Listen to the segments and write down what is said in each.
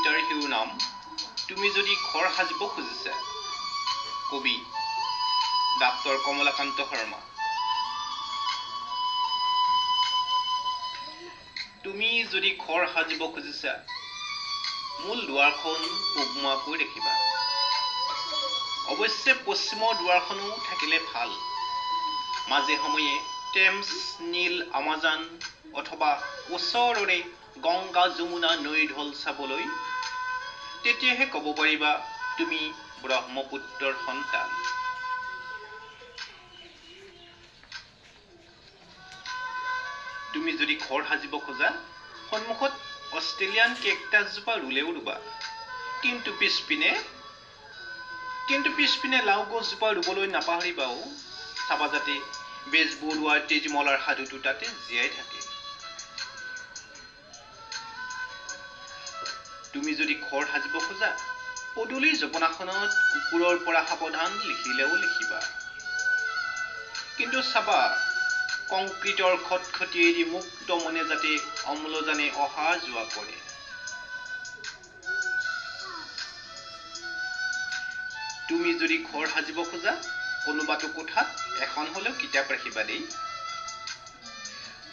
কবিতাৰ শিৰোনাম তুমি যদি ঘৰ সাজিব খুজিছা। কবি ডাক্তৰ কমলাকান্ত শৰ্মা। তুমি যদি ঘৰ সাজিব খুজিছা, মূল দুৱাৰখন পূবমুৱাকৈ ৰাখিবা। অৱশ্যে পশ্চিমৰ দুৱাৰখনো থাকিলে ভাল। মাজে সময়ে টেমছ, নীল, আমাজান অথবা ওচৰৰে গংগা যমুনা নৈৰ ঢল চাবলৈ, তেতিয়াহে ক'ব পাৰিবা তুমি ব্ৰহ্মপুত্ৰৰ সন্তান। তুমি যদি ঘৰ সাজিব খোজা, সন্মুখত অষ্ট্ৰেলিয়ান কেকটাছজোপা ৰুলেও ৰুবা, কিন্তু পিছপিনে লাও গছজোপা ৰুবলৈ নাপাহৰিবাও। চাবা যাতে বেজবৰুৱাৰ তেজীমলাৰ সাধুটো তাতে জীয়াই থাকে। তুমি যদি ঘৰ সাজিব খোজা, পদূলিৰ জপনাখনত কুকুৰৰ পৰা সাৱধান লিখিলেও লিখিবা, কিন্তু চাবা কংক্ৰিটৰ খটখটিয়েদি মুক্ত মনে যাতে অম্লজানে অহা যোৱা কৰে। তুমি যদি ঘৰ সাজিব খোজা, কোনোবাটো কোঠাত এখন হলেও কিতাপ ৰাখিবা দেই।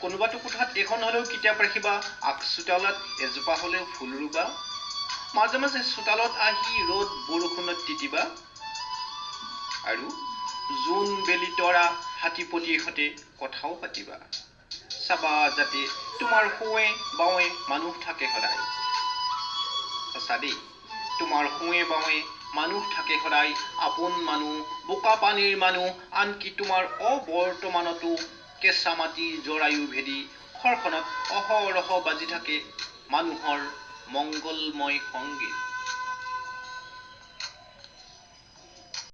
কোনোবাটো কোঠাত এখন হলেও কিতাপ ৰাখিবা। আগ চোতালত এজোপা হলেও ফুল ৰুবা। মাজে মাজে চোতালত আহি ৰ'দ বৰষুণত তিতিবা আৰু জোন বেলি তৰা হাতীপটিৰ সৈতে কথাও পাতিবা। চাবা যাতে তোমাৰ সোঁৱে বাওঁৱে মানুহ থাকে সদায়। সঁচা দেই, তোমাৰ সোঁৱে বাওঁৱে মানুহ থাকে সদায়। আপোন মানুহ, বোকা পানীৰ মানুহ, আনকি তোমাৰ অবৰ্তমানতো কেঁচা মাটিৰ জৰায়ু ভেদি ঘৰখনত অহৰহ বাজি থাকে মানুহৰ মংগলময় সংগীত।